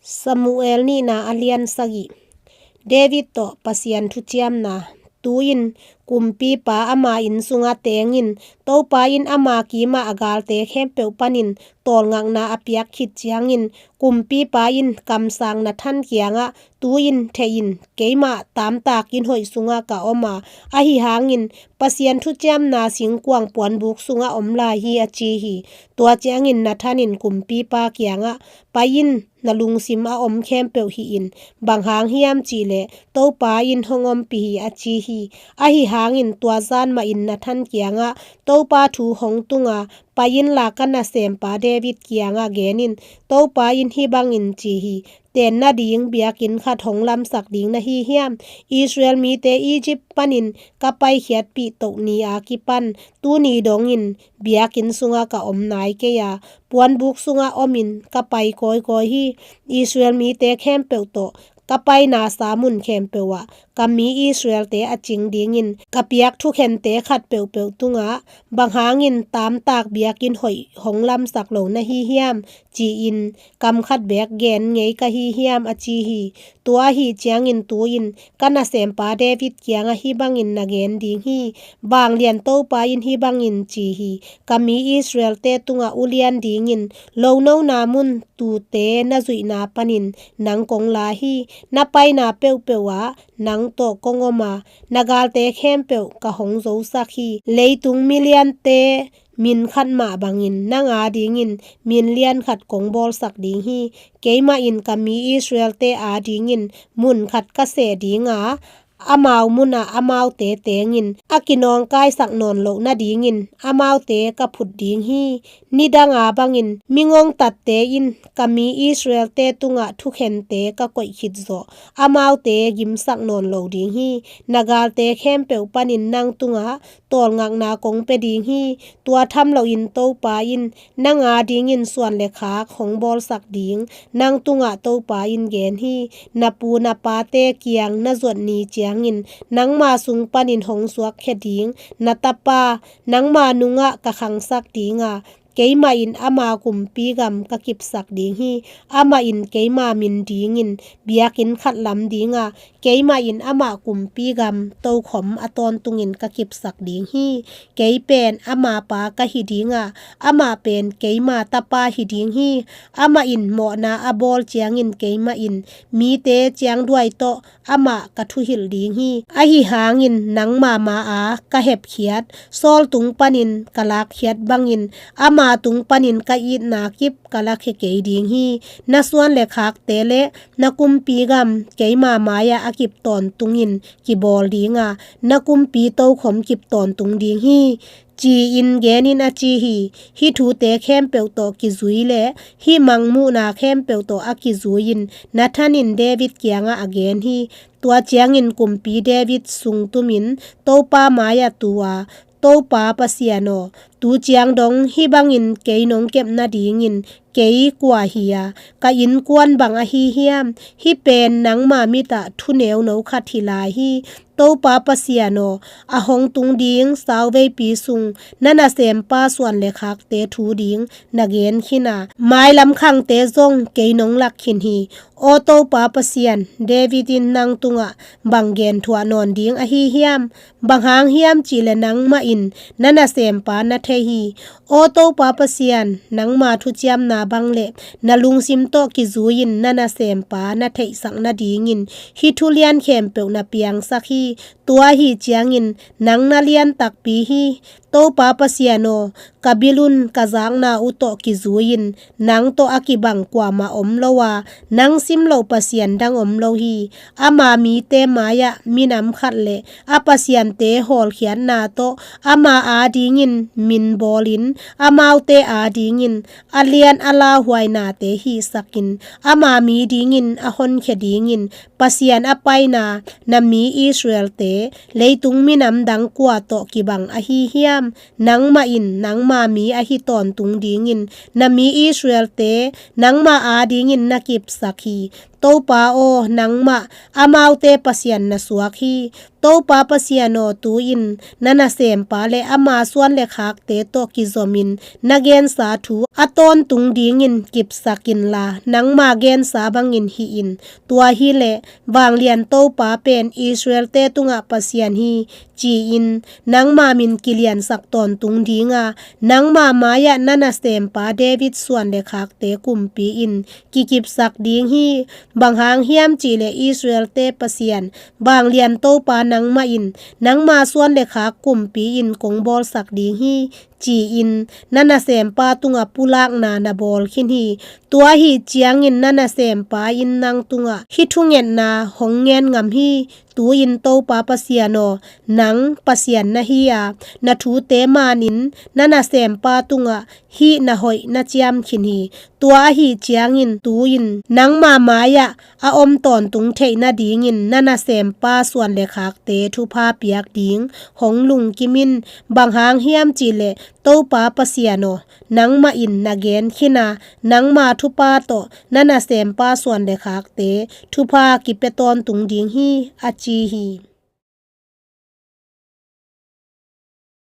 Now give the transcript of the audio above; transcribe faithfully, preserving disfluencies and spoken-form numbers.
Samuel nihna a lian sagih. David tawh Pasian thuciamna. Tu-in kumpipa ama inn sunga tengin Topa in ama kimah a galte khempeuh panin tawlngakna a piak khit ciangin kumpipa in kamsang Nathan kiangah, tu-in thei in, keimah tamtak inn hoih sungah ka om a, ahi hangin Pasian thuciamna singkuang puanbuk sungah om lai hi, a ci hi. Tua ciangin Nathan in kumpipa kiangah, pai in, na lungsim a om khempeuh hih in, bang hang hiam cihleh Topa in hong ompih hi, a ci hi. Ahi hangin tua zan mahin Nathan kiangah Topa thu hong tunga, pai inla ka nasempa David kiangah gen in, Topa in hih bangin ci hi. Tenna ding biakinn khat hong lamsak ding na hi hiam? Israel mite Egypt panin ka paikhiatpih toh ni a kipan tuni dongin biakinn sungah ka om nai kei a, puanbuk sungah omin ka pai kawikawi hi. Israel mite khempeuh tawh ka painasa mun khempeuh ah ka mi Israelte a cing dingin ka piak thukhente khat peuhpeuh tungah, bang hangin tamtak biakinn hoih hong lamsak lo na hi hiam, ci-in kam khat beek gen ngei ka hi hiam, a ci hi. Tua ahi ciangin tu-in ka nasempa David kiangah hih bangin na gen ding hi. Vanglian Topa in hih bangin ci hi. Ka mi Israelte tungah ulian dingin lonona mun tuute na zuihna panin nang kong la hi. Na paina peuhpeuh ah nang tawh kong om a, na galte khempeuh ka hong zosak hi. Leitung miliante min khat mah bangin nang adingin min lian khat kong bawlsak ding hi. Keimah in ka mi Israelte adingin mun khat ka seh ding a, amau munah amaute tengin a kinawngkaisak nawn loh nadingin amaute ka phut ding hi. Nidanga bangin mingongtatte in ka mi Israelte tungah thukhente ka koih khit zawh amaute gimsak nawn lo ding hi. Na galte khempeuh panin nang tungah tawlngakna kong pia ding hi. Tua tham loin Topa in nang adingin suan le khak hong bawlsak ding nang tungah Topa in gen hi. Na pu na pate kiang na zuat ni ciangin nangma sung panin hong suakkhia ding na tapa nangma nungah ka khangsak ding a, keimah in ama kumpi gam ka kipsak ding hi. Amah in keima min dingin biakinn khat lam ding a, keimah in amah kumpi gam tokhom a tawntungin ka kipsak ding hi. Kei pen ama pa ka hi ding a, amah pen keima tapa hi ding hi. Amah in mawhna a bawl ciangin keimah in mite ciangduai tawh amah ka thuhilh ding hi. Ahi hangin nangma ma-a ka hepkhiat, Saul tung panin ka lakkhiat bangin ama tung panin ka itna kip ka lakhia kei ding hi. Na suan le khakte le na kumpi gam keima mai-ah a kip tawntungin kibawl ding a, na kumpi tokhom kip tawntung ding hi, ci-in genin a ci hi. Hih thute khempeuh tawh kizui le hih mangmuhna khempeuh tawh a kizui-in Nathan in David kiangah a gen hi. Tua ciangin kumpi David sungtumin Topa mai-ah tu a, Topa Pasian aw, tu ciang dong hih bangin kei nong kep nadingin kei kua hi a, ka innkuan bang ahi hiam? Hih pen nangma mitah thuneuno khat hi lai hi. Topa Pasian aw, a hong tung ding sauveipi sung na nasempa suan le khakte thu ding na gen khin a, mailam khangte zong kei nong lak khin hi. Aw Topa Pasian, David in nang tungah bang genthuah nawn ding ahi hiam? Bang hang hiam cihleh nangmah in na nasempa na thei hi. Aw Topa Pasian, nangma thuciamna bang le na lungsim tawh kizui-in na nasempa na theihsak nadingin hih thu lian khempeuh na piangsak hi. Tua ahi ciangin nang na lian takpi hi. Topa Pasian aw, ka bilun ka zakna uh tawh kizui-in nang tawh a kibang kuamah om lo a, nang sim loh Pasian dang om lo hi. Ama mite mai-ah minam khat le a pasiante hawlkhiatna tawh ama adingin min bawlin, amaute adingin a lian a lauhuainate hihsakin, ama mi dingin a honkhia dingin Pasian a paina na mi Israelte leitung minam dang kua tawh kibang ahi hiam? Nangmah in nangma mi ahi tawntung dingin na mi Israelte nangma adingin na kipsak hi. Topa aw, nangmah amaute Pasian na suak hi. Topa Pasian aw, tu-in na nasempa le ama suan le khakte tawh kizomin na gensa thu a tawntung dingin kipsak inla, nangma gensa bangin hih in. Tua hileh vanglian Topa pen Israel-te tungah Pasian hi, ci-in nangma min kiliansak tawntung dinga, nangma mai-ah na nasempa David suan le khakte kumpi-in kikipsak ding hi. Bang hang hiam cihleh Israel-te Pasian, vanglian Topa nangmah in nangma suan le khak kumpi-in kong bawlsak ding hi, ci-in na nasempa tungah pulakna na bawl khin hi. Tua ahi ciangin na nasempa in nang tungah hih thungetna hong ngen ngam hi. Tu-in Topa Pasian aw, nang Pasian na hi a, na thute manin na nasempa tungah hih na hoih na ciam khin hi. Tua ahi ciangin tu-in nangma mai-ah a om tawntung theih nadingin na nasempa suan le khakte thupha piak ding hong lungkim in. Bang hang hiam cihleh Topa Pasian aw, nangmah in na gen khin a, nangma thupha tawh na nasempa suan le khakte thupha kipia tawntung ding hi, a ci hi.